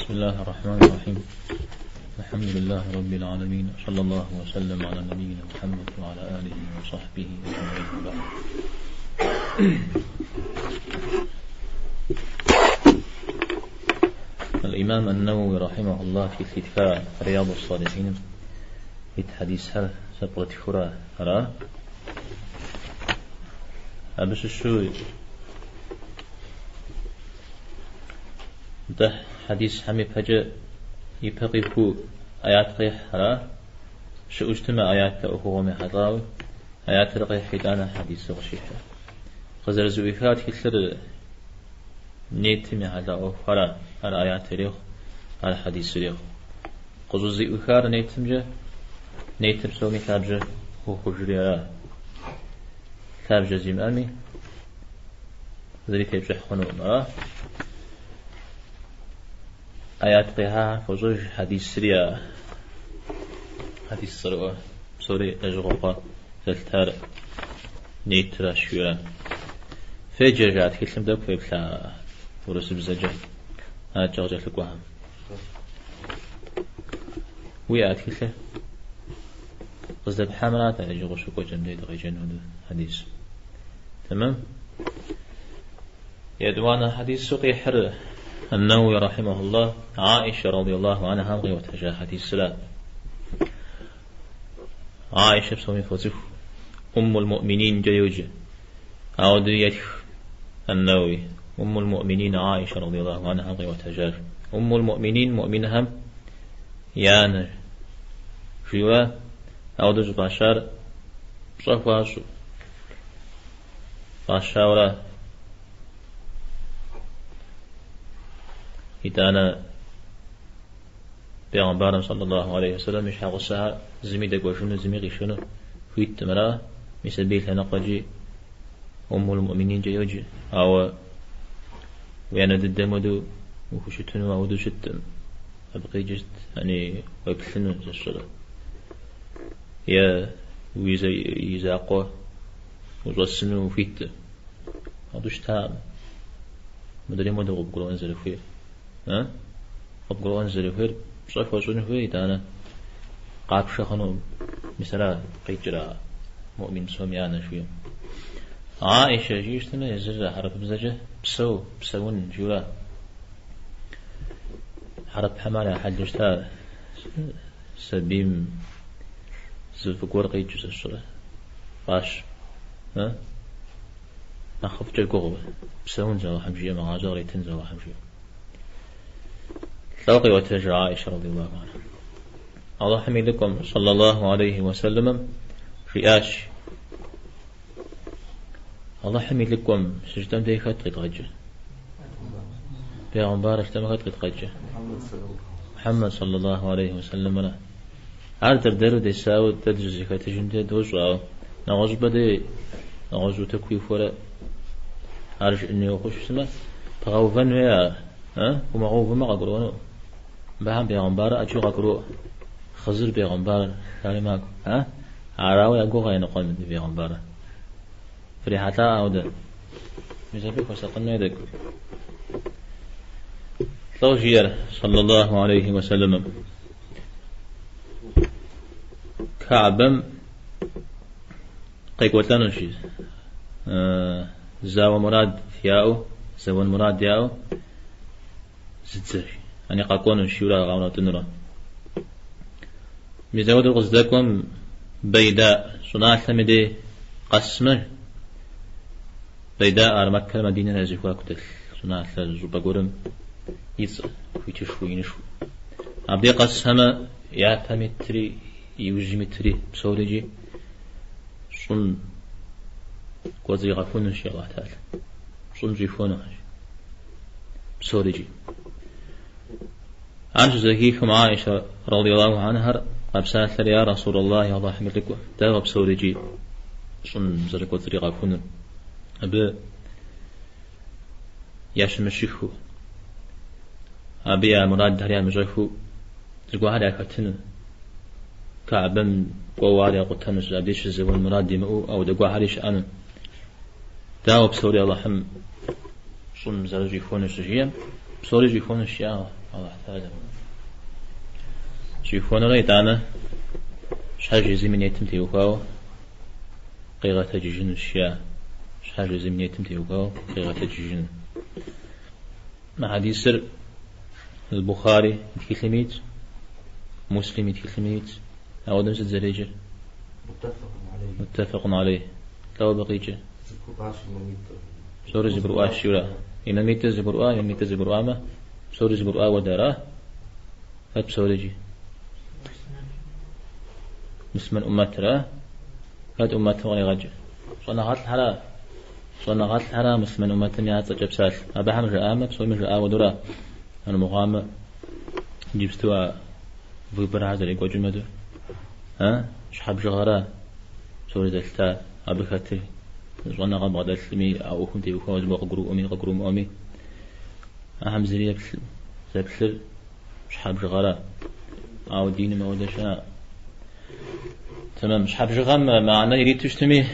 بسم الله الرحمن الرحيم. الحمد لله رب العالمين، صلى الله وسلم على نبينا محمد وعلى آله وصحبه أجمعين، وبعد. الإمام النووي رحمه الله في كتاب رياض الصالحين حديث سبقت خرا را أبش شو ده حديث حمي فجأة يبقي فو آيات قيح را شو اجتمع آيات أخوه من حراوي آيات رقيح حيدانا حديث غشيحة غزر زويفات كثر نيت من هذا أخرى على آيات ريخ على حديث ريخ قزو زويفات نيتمجة نيتم سومي ثابجة هو خجري ثابجة زمامي ذلك يبشح خنوم آيات قيها فوزوج حديث سريا حديث سروا سوري أجغوقا ثلثار نيترا شويا فجر جات كلم دك فيبلا ورس بزجة هات جات لكوهم ويا كله قصد بحملات أجغو شكو جنبي دغيجن حديث تمام. يدوانا حديث سقي حر النووي رحمه الله عائشة رضي الله عنها وتجاه حديث لا عائشة بسومي فوزف أم المؤمنين جيوج أعود يتخ النووي أم المؤمنين عائشة رضي الله عنها وتجاه أم المؤمنين مؤمنهم يانا شيوا أعود باشار صفواسو باشاورا إتانا بيغمبارم صلى الله عليه وسلم مش حقصها زمي دقوشونو زمي غيشونو فيت مرا مسبيل هنقجي أم المؤمنين جيوجي أو ويانا ددمدو وخشتنو أو دو شتم أبقي جست يعني ويبثنو زشرة يا ويزا يزاقو وزوسنو فيت أدوش تام مدري مدو قبقلو أنزل فيه ها قبقلو أنزل فيه بصرف وصونه فيه تانا قاب شخنو مثلا قيجرا مؤمن سوميانا شوية عائشة جيشتنا يزرع حرف بزجة بسو بسون جوا حرف حمالة حجشتا سبيم زفقور قيجوز الشرع باش ها نخف جلقوه بسون زوا حمشية مغازة ريتن زوا حمشية تلقي وترجع عائشة رضي الله عنها الله حميدكم صلى الله عليه وسلم في آش الله حميد لكم سجدان ديخات قد غجة بيغمبار اشتمخت قد غجة محمد صلى الله عليه وسلم لا عردر درو دي ساو تدجزي كاتجن دي دوز نغز بدي نغزو تكوي فورا عرش اني يخش سما تغوفن ويا ها وما غوفن ما قرونو بهم بيغمبار اجو قرو خزر بيغمبار يعني ما ها عراوي اقو غين قوم بيغمبار فريحتا أودا مزابيك وسقنا يدك توجير صلى الله عليه وسلم كعبم قيق وتلانوشي زاو مراد ياو زاو مراد ياو زتزر يعني قاقون شيورا غاونا تنرا مزاود قصدكم بيداء صناعة مدي قسمه بيداء على مكة المدينة نزيفوا كتل صناعة زبقورم يص ويتشو ينشو عبدي قسمه يا تمتري يوجي متري بسوريجي صن قوزي غفون شي الله تعالى صن جيفون بسوريجي عن زكيكم عائشة رضي الله عنها أبسات يا رسول الله الله حمدك دغ بسوريجي صن زرقو طريقة غفون أبي يشمشيخو أبي يا مراد هريا مجرخو زقوا هذا كتن كعبم قواري قتنس أبيش الزبون مراد دمو أو دقوا هريش أنا داو بسوري الله هم صن زرجي خونش جيم بسوري جي خونش يا Аллахь Тэхьэлам. Щӏихуэнурэ итӏанэ щхьэж езым и нетым теухуауэ къигъэтэджыжынущ, жаӏэ. Щхьэж езым и нетым теухуауэ къигъэтэджыжыну. Мы хьэдисыр Бухари и тхылъым итщ, Муслим и тхылъым итщ. Ауэдэм сыт зэреджэр? Муттафакъун алейх. Лӏо абы къикӏыр? Псори зэгурыӏуащ, жиӏэу ара? Имамитӏыр зэгурыӏуа, имамитӏыр зэгурыӏуамэ, псори зэгурыӏуа хуэдэ ара? Хэт псори иджы? Муслъымэн ӏуммэтыр, а? Хэт ӏуммэтым къригъэкӏыр? Щӏэныгъэлӏхьэра? Щӏэныгъэлӏхьэра муслъымэн ӏуммэтым я цӏэкӏэ псалъ? Абыхэм жаӏамэ, псоми жаӏа хуэдэу ара? Армыхъуамэ, иджыпсту а выборхэр зэрекӏуэкӏым хуэдэу, а? Щхьэ бжыгъэра псори зэлъыта абы хэтыр? Щӏэныгъэ бгъэдэлъми, а ӏуэхум теухуауэ зыгуэр къыгурыӏуэми, къыгурымыӏуэми, ахэм зыри еплъым, зэплъыр щхьэ бжыгъэра? Ауэ диным ауэдэ щыӏэкъым. Тэмэм, щхьэ бжыгъэм мыхьэнэ ириту щытми,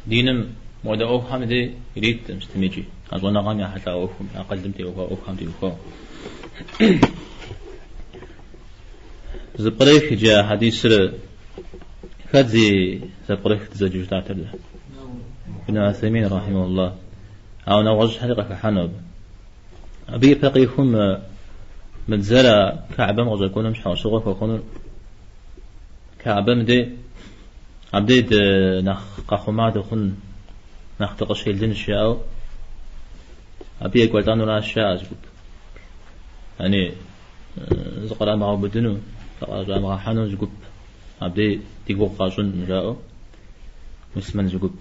диным мыуэдэ ӏуэхухэм дей ириткъым сытмикӏи, а щӏэныгъэм ехьэлӏа ӏуэхум, акъылым теухуа ӏуэхухэм теухуауэ. Зэпкърех иджы а хьэдисыр хэт зи зэпкърых дызэджэу щытатэр дэ? Ибн Усеймин рахьимахуллах. Ауэ нэгъуэщӏхэри къыхыхьэну абы. Абы ипэ къихум мы дзэр а Каӏбэм къыщӏэкӏуэнум щхьэусыгъуэ хуэхъунур Каӏбэм дей абдей дэ нэхъ къэхъума дыхъун, нэхъ дыкъыщелынщ жаӏэу абы екӏуэлӏэнуращ жаӏэ зы гуп. Яни зыкърамыгъэубыдыну, зыкъыӏэщӏамыгъэхьэну зы гуп абдей ди гугъу къащӏынкъым жаӏэу муслъымэн зы гуп.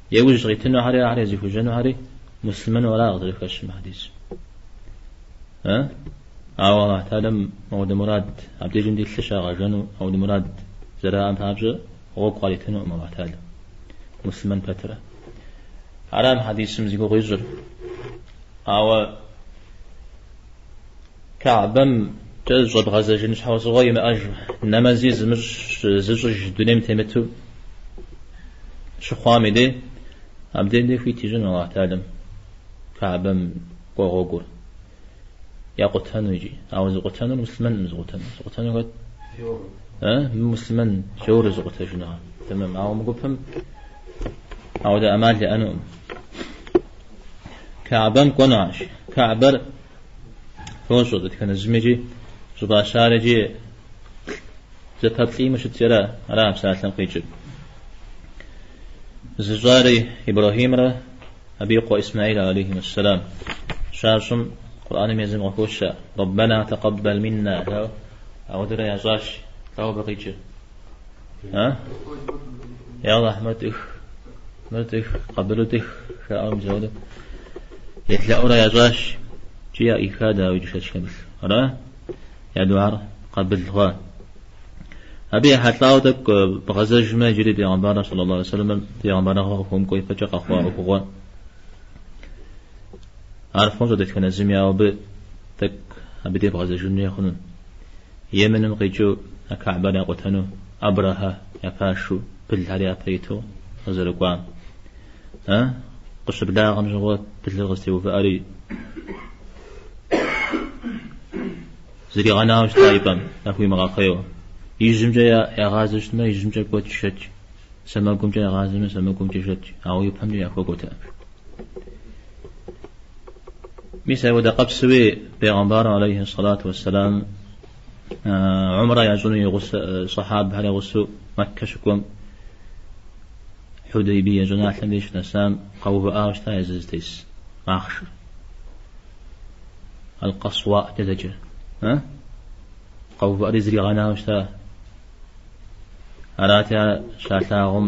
Иужь къитынухэри ахэр езыхужьэнухэри муслъымэну ара къызэрыхэщым хьэдис. Ауэ Аллахь Тэхьэлам ауэдэ мурад, абдежым дей лъы щагъэжэну ауэдэ мурад зэраӏэм папщӏэ гъуэгу къаритынукъым Аллахь Тэхьэлам муслъымэн пэтрэ. Ара мы хьэдисым зи гугъу ищӏыр. Ауэ Каӏбэм кӏэ зыщӏэбгъэзэжын щхьэусыгъуэ имыӏэж, нэмэзи зымыщӏ, зыщӏыж дунейм темыту щыхъуам и дей, абдейм дей хуит ищӏыну Аллахь Тэхьэлам Каӏбэм кӏуэ гъуэгур. Якъутэну икӏи. Ауэ зыкъутэнур муслъымэнкъым зыкъутэнур. Зыкъутэнур хэт? Муслъымэн джаур зыкъутэжыныгъэ. Тэмэм. Ауэ мы гупым ауэдэ ӏэмал яӏэнукъым. Каӏбэм кӏуэнуащ. Каӏбэр фощӏэ дэтхэнэ зыми икӏи щӏыфӏащар икӏи зэпэплӏимэу щытщ, ара псалъэм къикӏыр. Зыщӏари Ибрахьимрэ абы и къуэ Исмаил алейхи сэлам. Щащӏым Къурӏэным езым къыхощ, Рэббэна тэкъэббэл минна жаӏэу ауэдэрэ ящӏащ. Лӏо абы къикӏыр? А? Я Аллахь, мыр тӏых, мыр тӏых, къабылу тӏых, жаӏэу мис ауэдэу елъэӏурэ ящӏащ. Икӏи яӏиха дауикӏ шэч хэмылъ. Ара? Я дуар къабыл хъуа. Абы ехьэлӏауэ тӏэкӏу бгъэзэжмэ иджыри Пейгъэмбарыр саллаллаху алейхи вассалам пейгъэмбарыгъэ къыхуэмыкӏуэ ипэкӏэ къэхъуа ӏуэхугъуэ. Ар фощӏэ дэтхэнэ зыми, ауэ абы тӏэкӏу абы дебгъэзэжыну ехъуну. Йеменым къикӏыу а Каӏбэр якъутэну Абрэхьэ я пашэу пылхэр япэ иту къызэрыкӏуам. А? Къыщыблагъэм щыгъуэ пылыр къызэтеувыӏэри зригъэнауэ щыта и пӏэм, яхуимыгъэхъейуэ. Ижьымкӏэ ягъазэу щытмэ, ижьымкӏэ кӏуэт жэт, сэмэгумкӏэ ягъазэмэ, сэмэгумкӏэ жэт, ауэ ипэмкӏэ яхуэкӏуэтэкъым. Мис апхуэдэ къэпсуи Пейгъэмбарым алейхи сэлату уэсселам умрэ ящӏыну и гъусэ сахьабхэр я гъусэу Мэккэ щыкӏуэм Хьудейбие щӏыналъэм деж щынэсам къэувыӏауэ щыта езы зытес махъшэр. Аль-Къасуаӏкӏэ зэджэр. Къэувыӏэри зригъэнауэ щыта. Арати, ар щалъагъум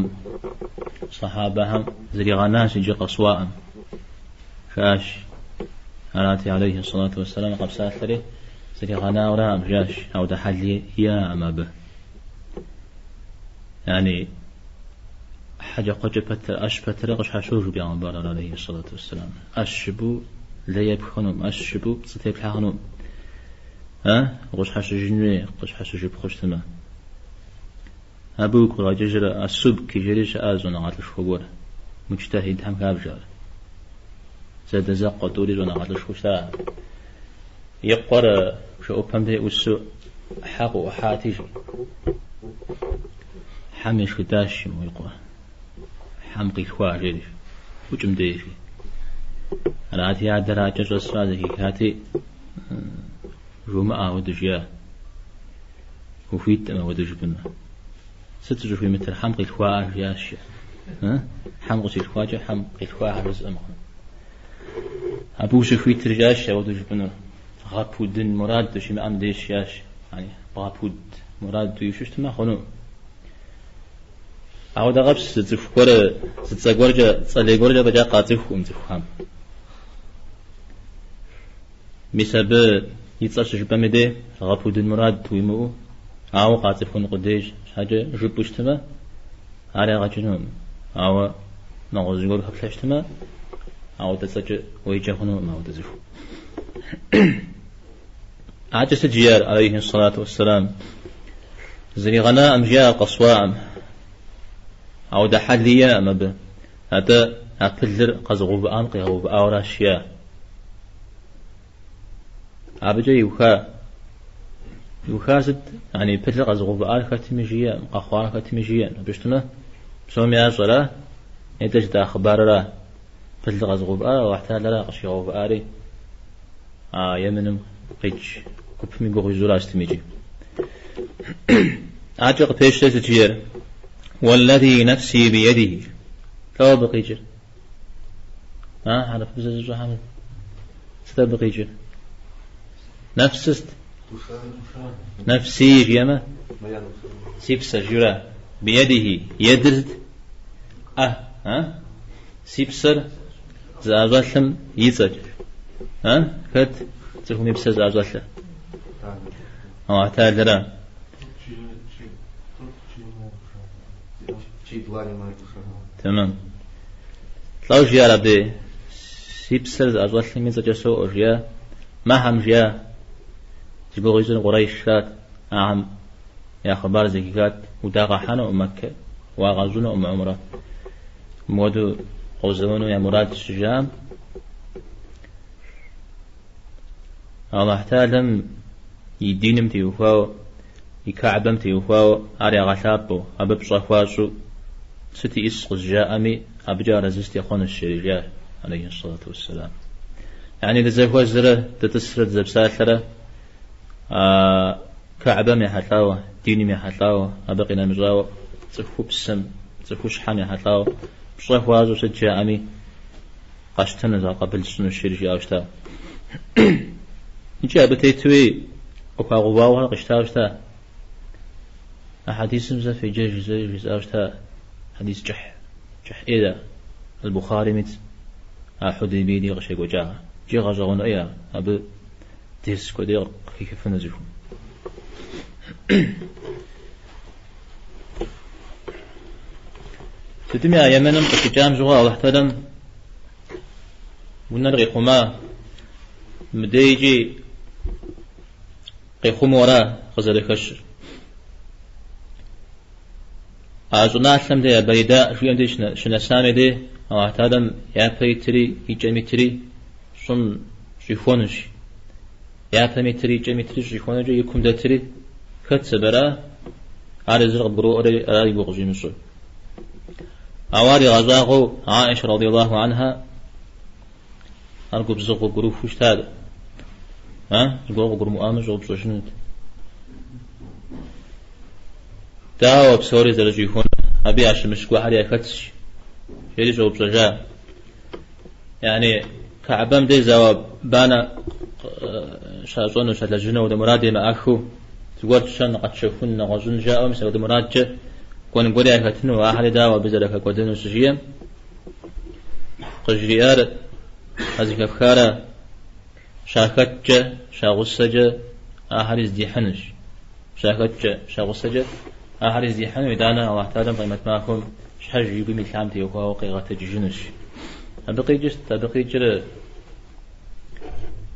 сахьабэхэм зригъэнащ иджы Къасуаӏым. Жаӏащ. Арати, алейхи сэлату уэсселам къэпсалъэри зригъэнауэракъым, жиӏащ. Ауэдэ хьэл иӏэкъым абы. Яни хьэкӏэкхъуэкӏэ пэтрэ, ӏэщ пэтрэ къыщхьэщож Пейгъэмбарыр, алейхи сэлату уэсселам. ӏэщ жыпӏэу лей епх хъунукъым, ӏэщ жыпӏэу пцӏы теплъхьэ хъунукъым. А? Укъыщхьэщыжын хуей, къыщхьэщыжыпхъэу щытмэ. Абы уигу къигъэкӏыжрэ Ас-Субки жери щыӏа щӏэныгъэлӏышхуэ гуэр, муджтэхьидхэм хабжэ ар. Зэдэзэкъуэ тӏури щӏэныгъэлӏышхуэу щыта. И къуэр бжэӏупэм дей ӏусу хьэ къыӏухьати, жи. Хьэм ешхыдащ жи мо и къуэр. Хьэм къилъхуа, жери. ӏукӏ мыдей, жи. Арати, адэр акӏэ щӏэсу ар зэхихати, жумыӏэ ауэдэу жиӏа. Ухуиткъым ауэдэу жыпӏэну. Сыт сыщӏыхуимытыр? Хьэм къилъхуаӏэ, жиӏащ, жи. Хьэм къыщилъхуакӏэ, хьэм къилъхуахэр жысӏэ мыхъуну. Абы ущыхуитыр жиӏащ ауэдэу жыпӏэну. Гъэпудын мурад ущимыӏэм деж жиӏащ. Бгъэпуд мурад уиӏэу щытмэ хъуну. Ауэ дэгъэпс зы цӏыху гуэр, зы цӏэ гуэркӏэ, цӏэ лей гуэркӏэ фӏэкӏа къацӏыхукъым цӏыхухэм. Мис абы и цӏэр щыжыпӏэм и дей гъэпудын мурад уимыӏэу, ауэ къацӏыхун къудей щхьэкӏэ жыпӏэу щытмэ, ар ягъэ кӏынукъым. Ауэ нэгъуэщӏ зыгуэр хэплъэ щытмэ, ауэдэ цӏэкӏэ уеджэ хъунукъым ауэдэ цӏыху. Акӏэ сыт жиӏар, алейхи сэлату уэсселам? Зригъэнаӏым жиӏар Къэсуаӏым. Ауэдэ хьэл иӏэкъым абы. Атӏэ а пылыр къэзыгъэувыӏам къигъэувыӏауэращ жиӏа. Абыкӏэ иуха. Иуха сыт? Яни пылыр къэзыгъэувыӏар хэтми жиӏэкъым, къэхъуар хэтми жиӏэкъым. Абы щытмэ, псоми ящӏэра? Нетӏэ жытӏа хъыбарыра? Пылыр къэзыгъэувыӏар Алыхь Тэхьэлара къыщигъэувыӏари а Йеменым къикӏ гупым и гугъу ищӏура сытми икӏи. Акӏэ къыпещэ сыт жиӏэр? Уэллэзи нэфси биедихи. Лӏо абы къикӏыр? А, хьэрыпыбзэ зыщӏэхэм сыт абы къикӏыр? Нэфсыр сыт? Нэфси жиӏэмэ? Си псэ жиӏэра? Биедихи. Едыр сыт? ӏэ, а? Си псэр зыӏэщӏэлъым и цӏэкӏэ. А? Хэт цӏыхум и псэр зыӏэщӏэлъыр? Аллахь Тэхьэлара. Тэмэм. Лӏо жиӏар абы? Си псэр зыӏэщӏэлъым и цӏэкӏэ соӏуэ, жиӏа. Мэхьэм жиӏа. Зи гугъу ищӏыр Къурэйшрат. Ахэм я хъыбар зэхихат. Удагъэхьэнукъым Мэккэ, уагъэщӏынукъым умрэ. Мыуэду къозэуэну я мурад щыжаӏэм, Аллахь Тэхьэлам и диным теухуауэ, и Каӏбэм теухуауэ ар ягъэлъапӏэу, абы пщӏэ хуащӏу сыт иӏыс къызжаӏэми, абыкӏэ арэзы сытехъуэнущ, жиӏащ, алейхи сэлату уэсселам. Яни дызэхуэзэрэ, дытӏысрэ, дызэпсалъэрэ, а Каӏбэм ехьэлӏауэ, диным ехьэлӏауэ, абы къинэмыщӏауэ цӏыхупсэм, цӏыхущхьэм ехьэлӏауэ пщӏэ хуащӏу сыт жаӏэми, къэсщтэнущ, ар къабыл сщӏынущ, жери жиӏауэ щыта. Икӏи абы тетуи къыхуагъэувауэ къищтауэ щыта. А хьэдисым зэ феджэж зэ жысӏауэ щыта хьэдис кӏыхь, кӏыхь ӏейра, Аль-Бухарим итщ, а Хьудейбие дей къыщекӏуэкӏа. Икӏи гъэщӏэгъуэн ӏей ар, абы дерс куэдей къыхихыфыну цӏыхум. Сытми а Йеменым къыщикӏам щыгъуэ Алыхь Тэхьэлам унэр къихъума, мыдей икӏи къихъумэу ара къызэрыхэщыр. А щӏыналъэм дей, а Байда жиӏэм дей щынэсам и дей Алыхь Тэхьэлам япэ итри, икӏэм итри щӏым щӏихуэнущ. Япэм итри, икӏэм итри щӏихуэнукӏэ и кум дэтри хэт сэбэра? Ар езыр къыбгуроӏуэри, ара и гугъу къыщӏимыщӏыр. Ауэ ар игъэщӏагъуэу Аиша радиаллаху анха ар губзыгъэу гурыхуэу щытат. А? Зыгуэр къыгурымыӏуамэ щӏэупщӏэжынут. Дауэ псори зэрыщӏихуэнур? Абы ящымыщ гуэрхэр яхэтщ. Жери щӏэупщӏэжа. Яни Каӏбэм дей зауэ банэ щащӏэну, щалэжьыну ауэдэ мурад имыӏэххэу, зыгуэр тщэн, къэтщэхун, нэгъуэщӏын жаӏэу, мис ауэдэ мурадкӏэ кӏуэн гуэри яхэтыну, ахэри дауэ абы зэрыхэкӏуэдэну щыжиӏэм, къыжриӏар а зэхэфхарэ щахэткӏэ, щагъусэкӏэ ахэри здихьынущ. Щахэткӏэ, щагъусэкӏэ ахэри здихьыну, итӏанэ Аллахь Тэхьэлам къемэт махуэм щхьэж и гум илъам теухуауэ къигъэтэджыжынущ. Абы къикӏыр сыт? Абы къикӏыр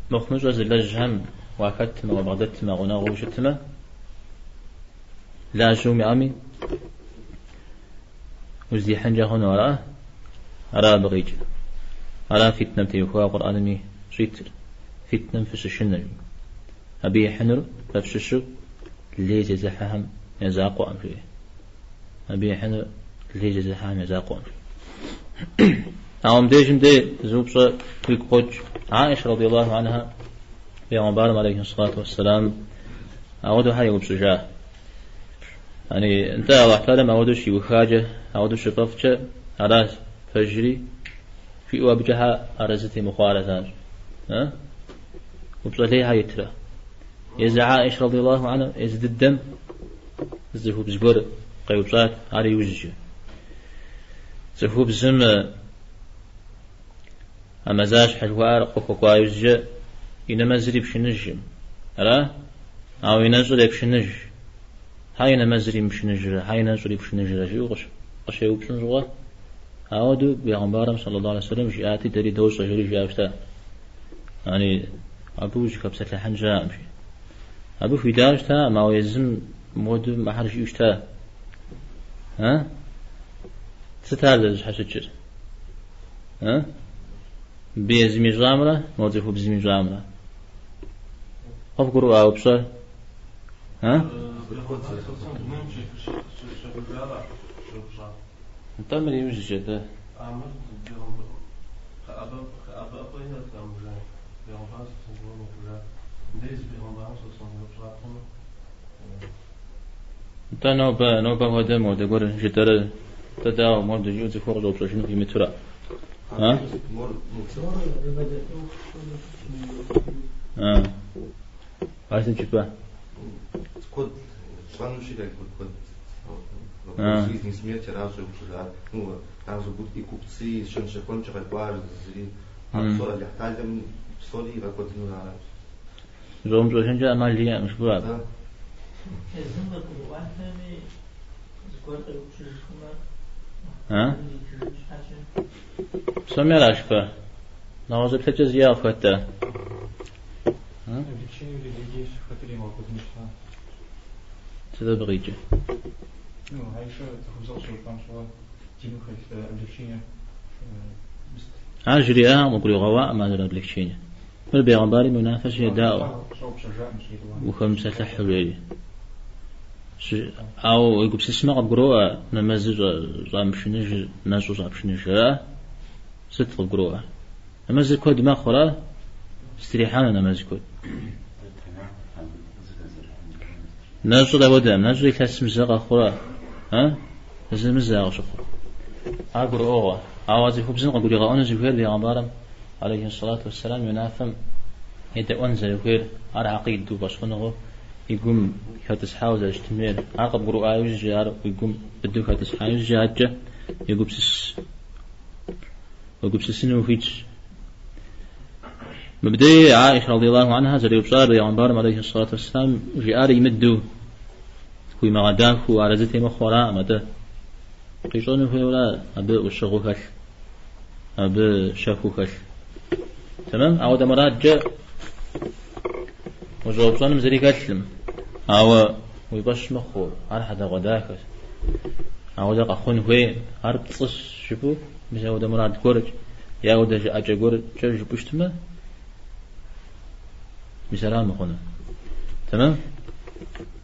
мыхъумыщӏэ зылэжьхэм уахэтмэ, уабгъэдэтмэ, гъунэгъуу ущытмэ, лажьэ умиӏэми, уздихьынкӏэ хъуну, ара? Ара абы къикӏыр? Ара фитнэм теухуауэ Къурӏэнми щӏитыр? Фитнэм фыщышынэ. Абы ихьынур фэ фщыщу лей зезыхьэхэм я закъуэкъым, жиӏэ. Абы ихьынур лей зезыхьэхэм я закъуэкъым, жиӏэ. Ауэ мыбдежым де зы упщӏэ уигу къокӏ. Аиша радиаллаху анха Бегъымбарым алейхи салату уассалам ауэдэу хьэ еупщӏыжа. Яни, нтӏэ Аллахь Тэхьэлам ауэдэу щиухакӏэ, ауэдэу щыфӏэфӏкӏэ, аращ пэжри, жиӏэу абыкӏэ хьэ арэзы темыхъуарэ занщӏ. А? Упщӏэ лей хьэ итрэ? Езы Аиша радиаллаху анха езы дыдэм зы цӏыхубз гуэр къеупщӏат, ар иужькӏэ. Цӏыхубзым а мазащхьэ жыхуаӏэр къыхуэкӏуа иужькӏэ и нэмэзыр ипшыныжым. Ара? Ауэ и нэщӏыр епшыныж. Хьэ и нэмэзыр имыпшыныжрэ, хьэ и нэщӏыр ипшыныжрэ жиӏэу къыщеупщӏым щыгъуэ, ауэдэу Бегъымбарым саллаллаху алейхи вассалам жиӏати, дэри дощӏэ жери жиӏауэ щыта. Яни, абы ущӏыхэпсэлъыхьын щыӏэкъым, жи. Абы хуидауэ щытакъым, ауэ езым мыуэду мыхьэр жиӏэу щыта. А? Сыт ар зэрыщхьэщыкӏыр? А? Мыбы езым ищӏамрэ, мо цӏыхубзым ищӏамрэ? Къывгурыӏуа упщӏэр? А? Нтӏэ мыр иужькӏэ дэ. Нтӏэ нобэ, нобэ хуэдэ модэ гуэр жытӏэрэ дэ дауэ модэ жиӏэу цӏыхур къыщӏэупщӏэжыну хуимытурэ? А? А. Ар сыт жыпӏэ? Куэд лӏэнущи, как бы куэд вопрос жизни и смерти аращ щӏеупщӏыжар. Ну, там же будут и купцы, и щэн-щэхуэнкӏэ къэкӏуар зыри. А псор Алыхь Талэм псори игъэкӏуэдыну аращ. Щӏэмыупщӏэжынкӏэ ӏэмал иӏэкъым жыпӏэу абы. Да. Езым къыгурыӏуатэми, зыгуэр къеупщӏыж хъумэ, А? иритыжын щхьэкӏэ. Псоми аращ жыпӏэ. Нэгъуэщӏ еплъыкӏэ зиӏэ къыфхэт? Облегчение религии щыхэтыр имыгъэкӏуэдын щхьа. Сыт абы къикӏыр? Ну, Аиша цӏыхубзыр къыщеупщӏам щыгъуэ диным хэлъ облегчение мыст. Ар жриӏакъым, къыгуригъэӏуакъым ар облегчение. Мыр бегъымбарым и унафэщи едаӏуэ. Щӏэупщӏэжакъым щӏиӏуам. Ухэмыпсэлъыхьу жери. Ауэ уегупсысмэ къыбгуроӏуэ нэмэзыр щӏамыпшыныжыр, нэщӏыр щӏапшыныжыр, ара? Сыт къыбгуроӏуэ? Нэмэзыр куэд мэхъу, ара? Стрихьэну нэмэз куэд. Нэщӏыр ауэдэкъым, нэщӏыр илъэсым зэ къэхъурэ, а? Зэмызэ къыщыхъур. Ар гурыӏуэгъуэ. Ауэ цӏыхубзым къыгуригъэӏуэну зыхуейр бегъымбарым, алейхи сэлату уэсселам, и унафэм едэӏуэн зэрыхуейр, ар гьэкъидэу, фӏэщхъуныгъэу и гум хэтӏысхьауэ зэрыщытын хуейр. Ар къыбгурыӏуа иужькӏэ, ар уи гум быдэу хэтӏысхьа иужькӏэ, адэкӏэ егупсыс. Уегупсысыну ухуитщ. Мыбдей Аиша радиаллаху анха зэреупщӏар бегъымбарым алейхи сэлату уэсселам жиӏар имыдэу, хуимыгъэдахэу, арэзы темыхъуэу аракъым, атӏэ къищӏэну хуейуэра абы ӏущыгъэу хэлъ, абы щэхуу хэлъ. Тэмэм, ауэдэ мурадкӏэ ущӏэупщӏэным зыри хэлъым, ауэ уи фӏэщ мыхъуу, ар хьэдэгъуэдахэщ. Ауэдэ къэхъун хуей, ар пцӏыщ жыпӏэу, мис ауэдэ мурад гуэркӏэ, е ауэдэ жыӏэкӏэ гуэркӏэ жыпӏэу щытмэ, мис ара мыхъуну. Тэмэм?